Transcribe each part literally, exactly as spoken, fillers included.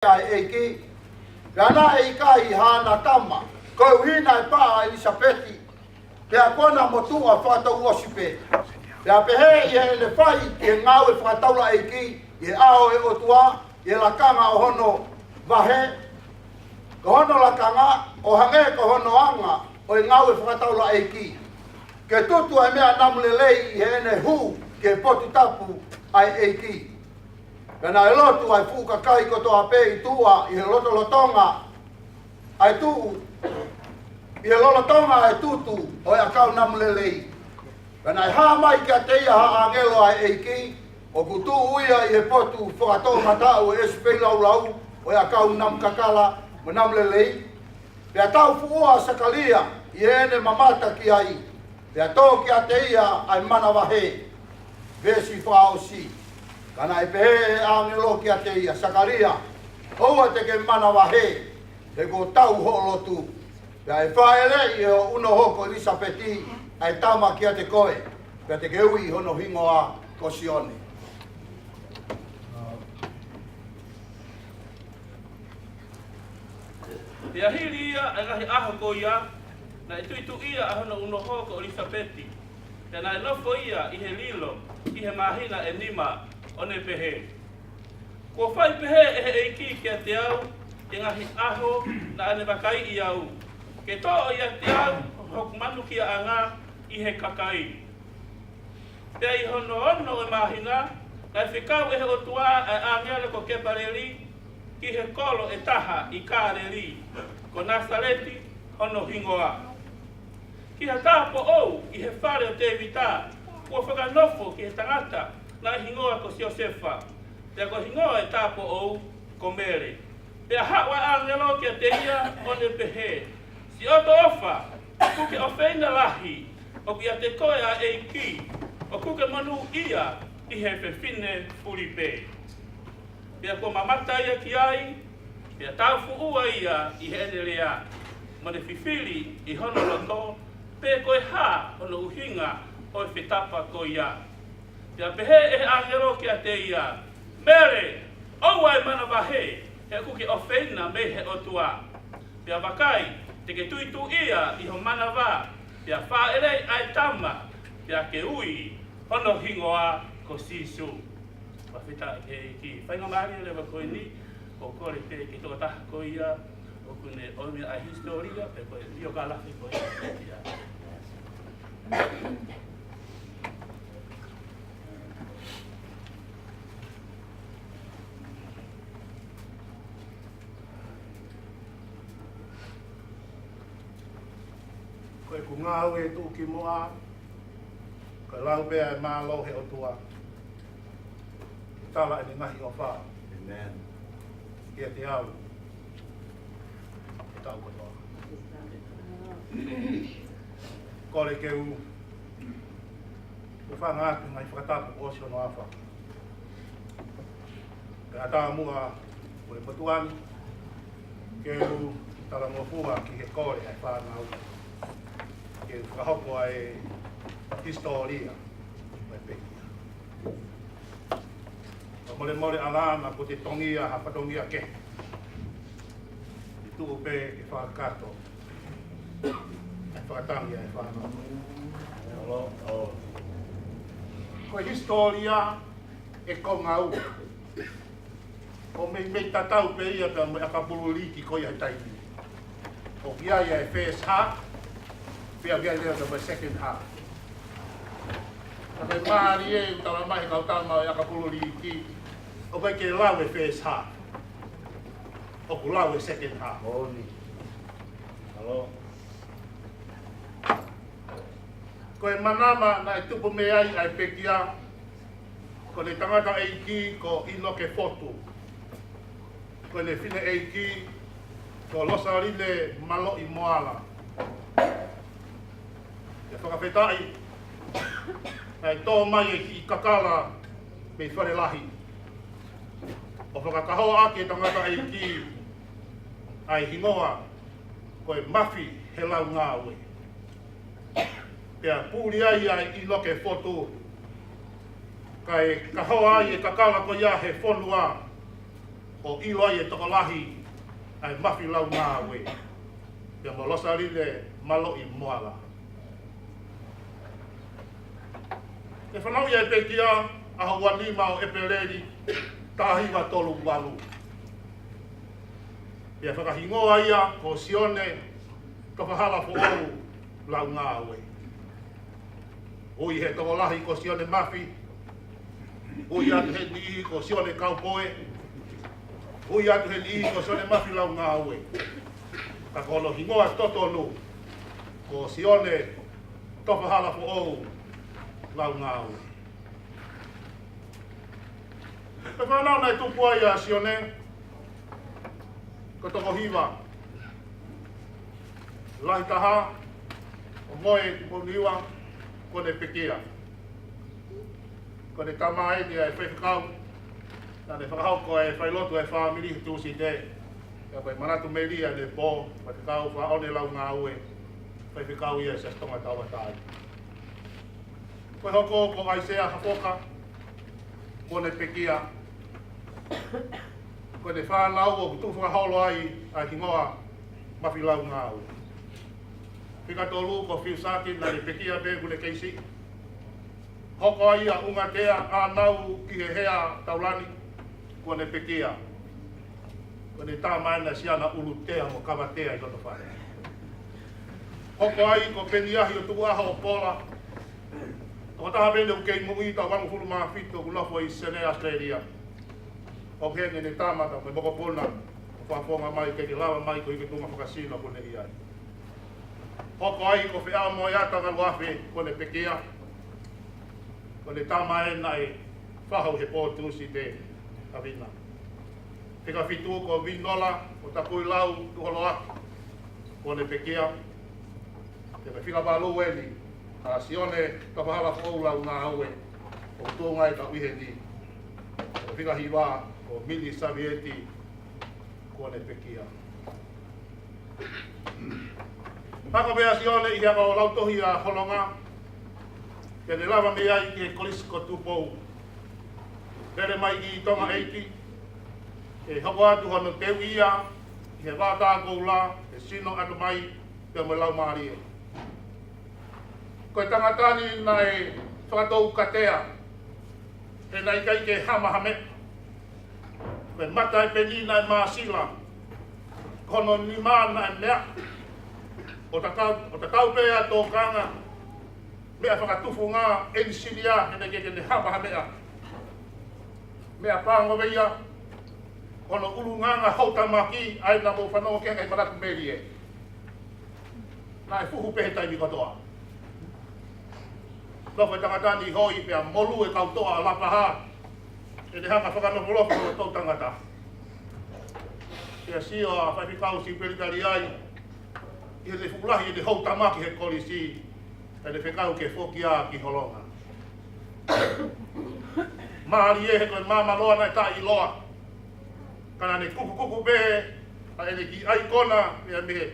ʻa e ʻEiki. Pea naʻe ʻikai haʻana tama, koeʻuhi naʻe paʻa ʻa ʻIlisapeti, pea kuo na motuʻa fakatouʻosi pē. Pea pehē ʻi heʻene fai ʻa e ngāue fakataulaʻeiki ʻi he ʻao ʻo e ʻOtua, ʻi he lakanga ʻo hono vahe, ko hono lakanga ʻo hangē ko hono anga ʻo e ngāue fakataulaʻeiki, ke tutu ʻa e meʻa namu lelei ʻi heʻene hū ki he potu tapu ʻa e ʻEiki. Pea naʻe lotu ʻa e fuʻu kakai kotoa pē ʻi tuʻa ʻi he lotolotonga ʻa e tuʻu, ʻi he lolotonga ʻa e tutu ʻo e ʻakau namu lelei. Pea naʻe hā mai kiate ia ha ʻāngelo ʻa e ʻEiki, ʻoku tuʻu ia ʻi he potu fakatoʻomataʻu ʻo e ʻesi peilaulau ʻo e ʻakau namu kakala mo namu lelei. Pea taufuʻua ʻa Sakalia ʻi heʻene mamata ki ai, pea tō kiate ia ʻa e manavahē. Veesi fakaʻosi. Ka naʻe pehē ʻe he ʻāngelo kiate ia, Sakalia, ʻoua te ke manavahē, he kuo tau hoʻo lotu. Pea ʻe fāʻeleʻi ʻe hoʻo ʻunoho ko ʻIlisapeti ʻa e tama kiate koe, pea te ke ui hono hingoa ko Sione. Pea hili ia ʻa e ngaahi ʻaho ko ia, naʻe tuʻituʻia ʻa hono ʻunoho ko ʻIlisapeti, pea naʻe nofo ia ʻi he lilo ʻi he māhina ʻe nima, ʻo ne pehē, Kuo fai pehē ʻe he ʻEiki kiate au ʻi he ngaahi ʻaho naʻa ne vakaiʻi au, ke toʻo ʻiate au hoku manukiaʻanga ʻi he kakai. Pea ʻi hono ono ʻo e māhina, naʻe fekau ʻe he ʻOtua ʻa e ʻāngelo ko Kepaleli ki he kolo ʻe taha ʻi Kāleli, ko Nasaleti hono hingoa, ki ha tāupoʻou ʻi he fale ʻo Tēvita, kuo fakanofo ki he tangata naʻe hingoa ko Siosefa, pea ko e hingoa ʻo e tāupoʻou ko Mele. Pea haʻu ʻa e ʻāngelo kiate ia ʻo ne pehē, Siʻoto ʻofa, ʻoku ke ʻofeina lahi, ʻoku ʻiate koe ʻa e ʻEiki, ʻoku ke monūʻia ʻi he fefine fulipē. Pea kuo mamata ia ki ai, pea taufuʻua ia ʻi heʻene lea, mo ne fifili ʻi hono loto, pe ko e hā hono ʻuhinga ʻo e fetapa ko ia. Pea pehē ʻe he ʻāngelo kiate ia, Mele, ʻoua ʻe manavahē, he ʻoku ke ʻofeina mei he ʻOtua. Pea vakai, te ke tuʻituʻia ʻi ho manava, pea fāʻeleʻi ʻa e tama, pea ke ui hono hingoa ko Sīsū. Fakafetaʻi ki he ʻEiki. Faingamālie leva ko eni, ʻoku ou kole pē ki he tokotaha ko ia ʻoku ne ʻomi ʻa e hisitōlia, pe ko e biokalafi ko ia. Ko ʻeku ngāue tuʻukimuʻa, ko e lau pē ʻa e mālō ʻo e ʻOtua. Ke tala ʻene ngaahi ʻofa. ʻĒmeni. ʻIate au, ʻi he taʻu kotoa. Kole ke u, u hūfanga atu he ngaahi fakatapu kuo ʻosi hono ʻafa. Pea taumuʻa ko e motuʻa ni, ke u talangofua ki he kole ʻa e fānau, ke u fakahoko ʻa e hisitōlia ʻo e pekia. Fakamolemole ʻAlana, ko e tongia, ha fatongia kehe. ʻE tuʻu pē ke fakakakato ʻa e fakatangi ʻa e fānau. Ko e hisitōlia ʻe konga ua. ʻO meimei tatau pē ia pea mo e ʻakapulu liiki ko ia he taimi ni. ʻOku ʻi ai ʻa e first half, pea ʻoku ʻi ai leva pea mo e second half. Ka ko e mālie ʻoku tala mai he kau tama ʻo e ʻakapulu liiki, ʻoku ʻikai ke lau e first half. ʻOku lau e second half. Moʻoni. Halo. Ko e manava naʻe tupu mei ai ʻa e pekia, ko ʻene tangataʻeiki ko ʻInoke Fotu. Ko ʻene fineʻeiki ko Losaline Maloʻi Moala. ʻIo fakafetaʻi, naʻe tō mai e kiʻi kakala mei Falelahi, ʻo fakakahoa ʻaki e tangataʻeiki ʻa e hingoa ko e Mafi he Laungāue. Pea puli ai ʻa ʻInoke Fotu, kae kahoa ai e kakala ko ia he fonua, ʻo ʻilo ai e tokolahi ʻa e Mafi Laungāue, pea mo Losaline Maloʻi Moala. ʻE fanauʻi ʻa e pekia ʻaho ua nima ʻo ʻEpeleli, taha hiva tolu valu. Pea fakahingoa ia ko Sione Tofahala Foʻou Laungāue. Ui he tokolahi ko Sione Mafi. Ui atu he niʻihi ko Sione Kaupoe. Ui atu he niʻihi ko Sione Mafi Laungāue. Ka ko hono hingoa totonu ko Sione Tofahala Foʻou Laungāue. Ko e fānau naʻe tupu ai ʻa Sione, ko e toko hiva. Lahi taha, ʻo Moe Tupou Niua, kuo ne pekia. Ko ʻene tama eni ʻa e faifekau, naʻa ne fakahoko e failotu ʻa e fāmili he Tūsite. Pea ko e manatu melie ʻanepō, Faifekau Faʻone Laungāue, faifekau ia ʻa e Siasi Tonga Tauʻatāina. Ko e hoko ko ʻAisea Hafoka, kuo ne pekia. Ko ʻene fānau ʻoku tuʻu fakaholo ai ʻa e hingoa Mafi Laungāue. Fika tolu ko Fiusaki, naʻa ne pekia pē kuo ne kei siʻi. Hoko ai ʻa ʻUngatea ʻAnau ki he Hea Taulani, kuo ne pekia. Ko ʻene tama ena ʻa Siana ʻUlutea mo Kavatea ʻi loto fale. Hoko ai ko Peniahi ʻo Tukuʻaho ʻo Pola. Tokotaha pē eni ʻoku kei moʻui, taʻu valungofulu mā fitu, ʻoku nofo ʻi Senē, Australia. ʻOku heni ʻene tama, pea mo e mokopuna, ʻo fakafofonga mai ke ke lava mai ko e hiki tuʻunga fakasino kuo ne ʻi ai. Hoko ai ko Feʻamoeata Ngaluafe, kuo ne pekia. Ko ʻene tama ena ʻa e fahu he pō Tūsite, ʻa Vina. Fika fitu ko Vinola ʻo Takuilau Tuʻuholoaki, kuo ne pekia. Pea ko e fika valu eni ʻa Sione Tofahala Foʻou Laungāue, ʻoku tuʻunga ʻi he taʻu ʻi heni. Pea ko e fika hiva ko Mili Savieti, kuo ne pekia. Hoko pē ʻa Sione ʻi he ako lautohi ʻa Holonga, pea ne lava mei ai ki he Kolisi ko Tupou. Lele mai ki Tonga ʻEiki, ʻe hoko atu hono teuʻi ia ʻi he vaotā koula, ʻe sino atu mai pea mo e laumālie. Ko e tangata ni naʻe fakatoukatea, he naʻe ʻikai ke hamahameʻa. Ko e mata ʻe peni naʻe māsila, ko hono nima naʻe meʻa. ʻO tatau, ʻo tatau pē ʻa e tōkanga, meʻa fakatufunga, ʻenisinia, he naʻe ʻikai ke ne hamahameʻa. Meʻapango pē ia, ko hono ʻulungaanga houtamaki, ʻa ia naʻa mou fanongo ki ai he manatu melie. Naʻe fuhu pē he taimi kotoa. Nofo e tangata ni hoi pea molu e kau toʻa ʻa Lapaha. ʻEne hanga fakanofolofo ʻo tau tangata. Pea sio ʻa Faifekau Sipeli Taliai, ʻi heʻene fuʻu lahi ʻene houtamaki he kolisi, ʻene fekau ke foki ia ki Holonga. Mālie he ko e Māmaloa naʻe taʻeʻiloa. Ka naʻa ne kukukuku pē ʻa ʻene kiʻi ʻaikona ia mei he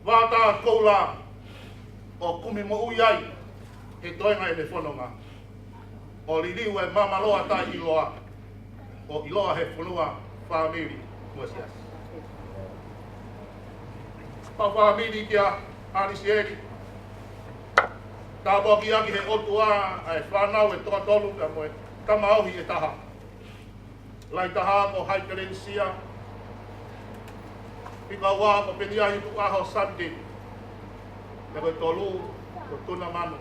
vaotā koula ʻo kumi moʻui ai he toenga ʻene fononga. ʻO liliu e Māmaloa taʻeʻiloa, ʻo ʻiloa he fonua, fāmili mo e siasi. Pau fāmili kia ʻAlisieli. Tāpuakiʻi ʻaki he ʻOtua ʻa e fānau ʻe toko tolu pea mo e tamaiohi ʻe taha. Lahi taha ko Haikelenisia. Fika ua ko Peniahi Tuʻuʻaho Sante. Pea ko e tolu ko Tunamanu.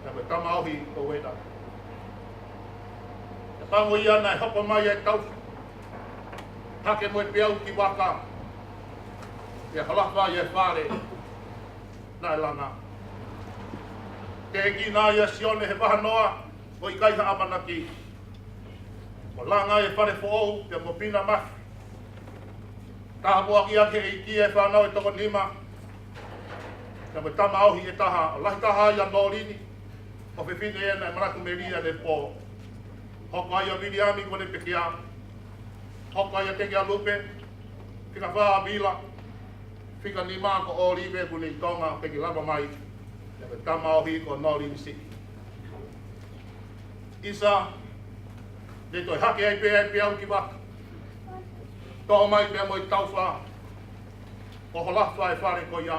Pea ko e tamaiohi ko Uena. Pea pango ia naʻe hoko mai e tau hake mo e peau ki vaka. Pea halafa ia e fale naʻe langa. Teʻeki naʻa ia Sione he vahanoa ʻo ʻikai ha ʻamanaki. ʻO langa e fale foʻou pea mo Pina Mafi. Tāpuakiʻi ʻaki he ʻEiki e fānau ʻe toko nima. Pea mo e tamaiohi ʻe taha, ʻo lahi taha ia Nolini, ʻo fefine ena ʻe manatu melie ʻanepō. Hoko ai ʻa Viliami kuo ne pekia. Hoko ai ʻa Tekialupe, fika fā Vila, fika nima ko ʻOlive kuo ne ʻi Tonga, pea ke lava mai, pea ko e tamaiohi ko Nolini Siʻi. ʻIsa, ne toe hake ai pē ʻa e peau ki vaka. Toʻo mai pea mo e taufa ʻo hola fai fale ko ia.